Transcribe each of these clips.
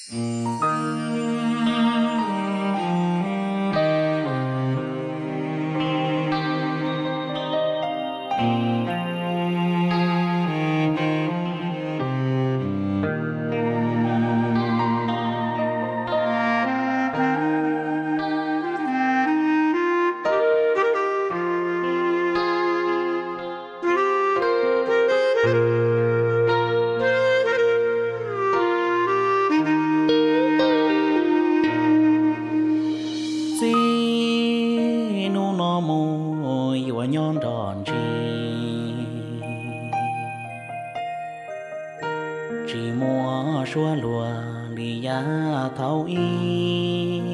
Txij hnub no mus yuav nyob nrog ntsis, tsis muaj suab luag li yav thaum ub.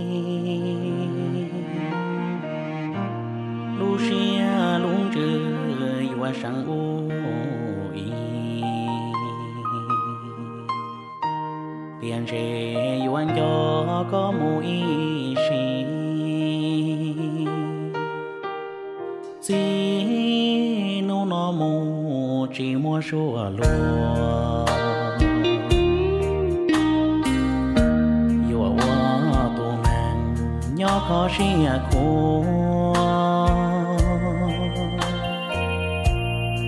Lub siab lub ntsws yuav seev ub ib, tiam ntse yuav nco koj mus ib sim. Txij hnub no mus tsis muaj suab luag, yuav ua tus neeg nyob kho siab khuav,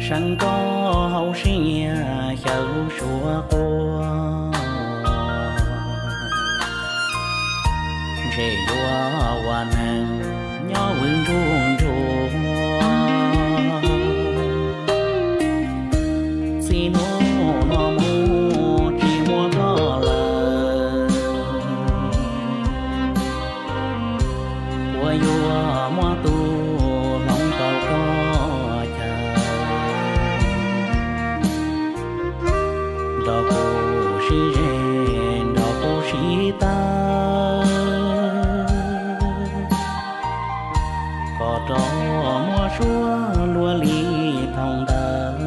seev koj hauv siab xyaw lub suab quaj. Ntshe yuav ua neeg nyob vwm nruj nruag, txij hnub no mus tsis muaj koj lawm, puas yuav muaj tus hloov tau koj chaw, nrog kuv sib ze, nrog kuv sib tawm, kom rov muaj suab luag li thaum ntawd.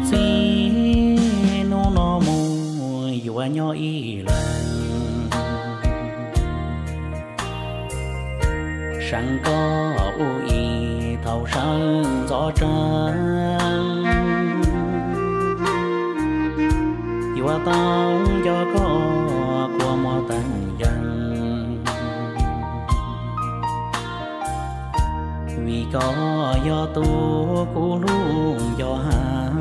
Txij hnub no mus yuav nyob ib leeg, seev koj ub ib thaum sawv ntxov tsees, yuav tau nco koj kua muag teev yees, vim koj yog tus kuv hlub nco heev.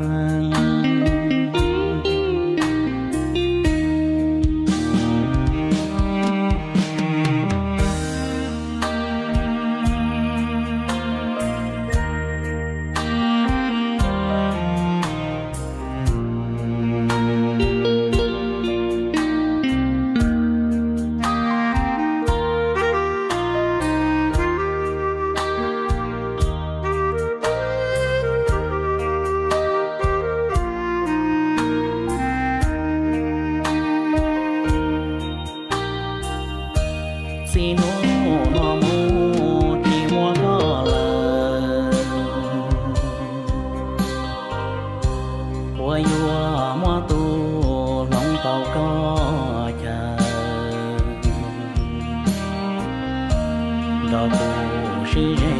Txij hnub no mus tsis muaj koj lawm, puas yuav muaj tus hloov tau koj chaw, nrog kuv sib ze,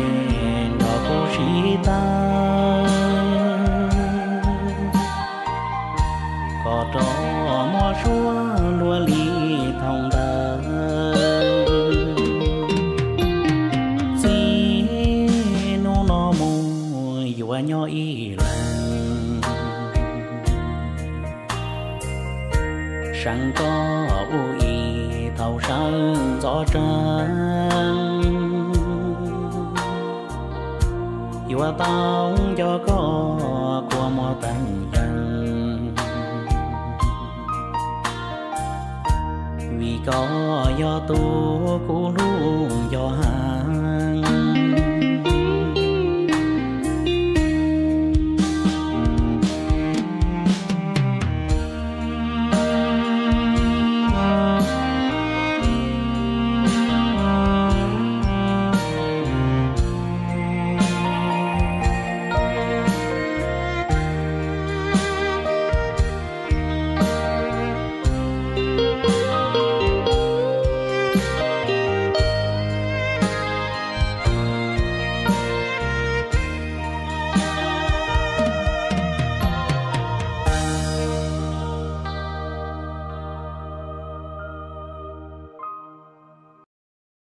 nrog kuv sib tawm, kom rov muaj suab luag li thaum ntawd. Txij hnub no mus yuav nyob ib leeg, seev koj ub ib thaum sawv ntxov tsees, yuav tau nco koj kua muag teev yees, vim koj yog tus kuv hlub nco heev.